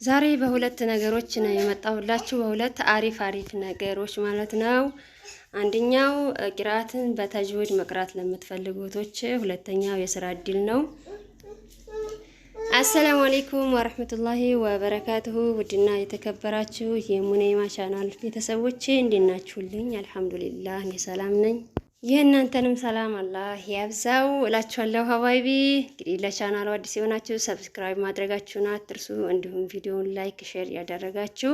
ዛሬ በሁለት ነገሮች ነው የመጣሁላችሁ፣ በሁለት አሪፍ አሪፍ ነገሮች ማለት ነው። አንደኛው ቂርአትን በተጅዊድ መቅራት ለምትፈልጉ እህቶች፣ ሁለተኛው የስራ እድል ነው። አሰላሙ አሌይኩም ወረህመቱላሂ ወበረካቱሁ። ውድና የተከበራችሁ የሙኔማ ቻናል ቤተሰቦቼ እንዴት ናችሁልኝ? አልሐምዱሊላህ እኔ ሰላም ነኝ። የእናንተንም ሰላም አላህ ያብዛው እላችኋለሁ። ሀባይቢ እንግዲህ ለቻናሉ አዲስ የሆናችሁ subscribe ማድረጋችሁን አትርሱ። እንዲሁም ቪዲዮውን like፣ share ያደረጋችሁ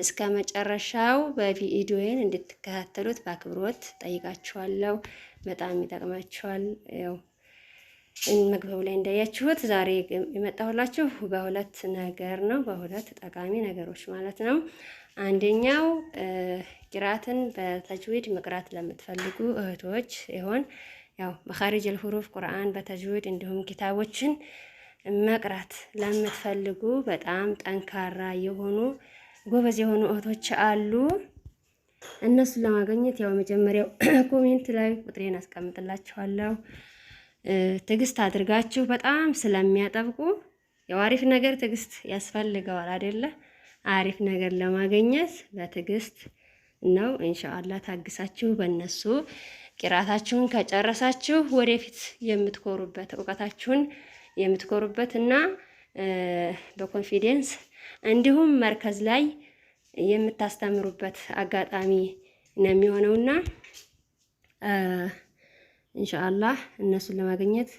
እስከ መጨረሻው በቪዲዮዬን እንድትከታተሉት በአክብሮት ጠይቃችኋለሁ። በጣም ይጠቅማችኋል። ያው መግቢያው ላይ እንዳያችሁት ዛሬ የመጣሁላችሁ በሁለት ነገር ነው፣ በሁለት ጠቃሚ ነገሮች ማለት ነው። አንደኛው ቂርአትን በተጅዊድ መቅራት ለምትፈልጉ እህቶች ሲሆን ያው መኻሪጅ አልሁሩፍ ቁርአን በተጅዊድ እንዲሁም ኪታቦችን መቅራት ለምትፈልጉ በጣም ጠንካራ የሆኑ ጎበዝ የሆኑ እህቶች አሉ። እነሱን ለማግኘት ያው መጀመሪያው comment ላይ ቁጥሬን አስቀምጥላችኋለሁ። ትዕግስት አድርጋችሁ በጣም ስለሚያጠብቁ ያው አሪፍ ነገር ትዕግስት ያስፈልገዋል አይደለ? አሪፍ ነገር ለማግኘት በትዕግስት ነው። ኢንሻአላህ ታግሳችሁ በእነሱ ቂራታችሁን ከጨረሳችሁ ወደፊት የምትኮሩበት እውቀታችሁን የምትኮሩበት እና በ confidence እንዲሁም መርከዝ ላይ የምታስተምሩበት አጋጣሚ ነው የሚሆነውና ኢንሻአላህ እነሱን ለማግኘት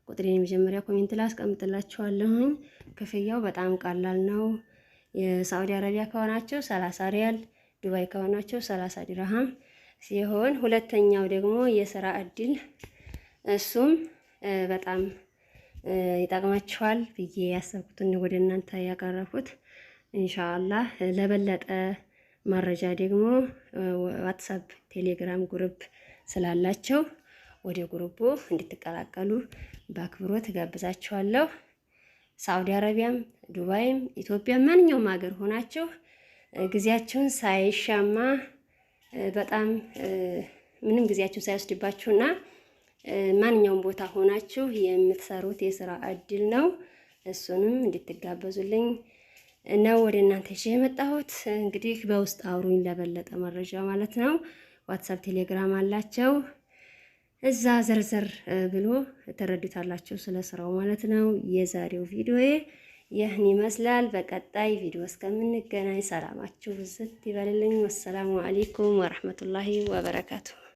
ቁጥሬን የመጀመሪያ comment ላይ አስቀምጥላችኋለሁኝ። ክፍያው በጣም ቀላል ነው። የሳዑዲ አረቢያ ከሆናችሁ 30 ሪያል፣ ዱባይ ከሆናችሁ 30 ዲርሃም ሲሆን ሁለተኛው ደግሞ የስራ እድል እሱም በጣም ይጠቅማችኋል ብዬ ያሰብኩትን ወደ እናንተ ያቀረብኩት። ኢንሻአላህ ለበለጠ መረጃ ደግሞ ዋትሳፕ፣ ቴሌግራም group ስላላቸው ወደ group ኡ እንድትቀላቀሉ በአክብሮት ጋብዛችኋለሁ። ሳዑዲ አረቢያም ዱባይም ኢትዮጵያ ማንኛውም ሀገር ሆናችሁ ጊዜያችሁን ሳይሻማ በጣም ምንም ጊዜያችሁን ሳይወስድባችሁና ማንኛውም ቦታ ሆናችሁ የምትሰሩት የስራ እድል ነው። እሱንም እንድትጋበዙልኝ ነው ወደ እናንተ ይዤ የመጣሁት። እንግዲህ በውስጥ አውሩኝ ለበለጠ መረጃ ማለት ነው። ዋትሳፕ፣ ቴሌግራም አላቸው። እዛ ዘርዘር ብሎ ትረዱታላችሁ ስለ ስራው ማለት ነው። የዛሬው ቪዲዮዬ ይህን ይመስላል። በቀጣይ ቪዲዮ እስከምንገናኝ ሰላማችሁ ብዝት ይበልልኝ። ወሰላሙ አለይኩም ወረህመቱላሂ ወበረካቱ።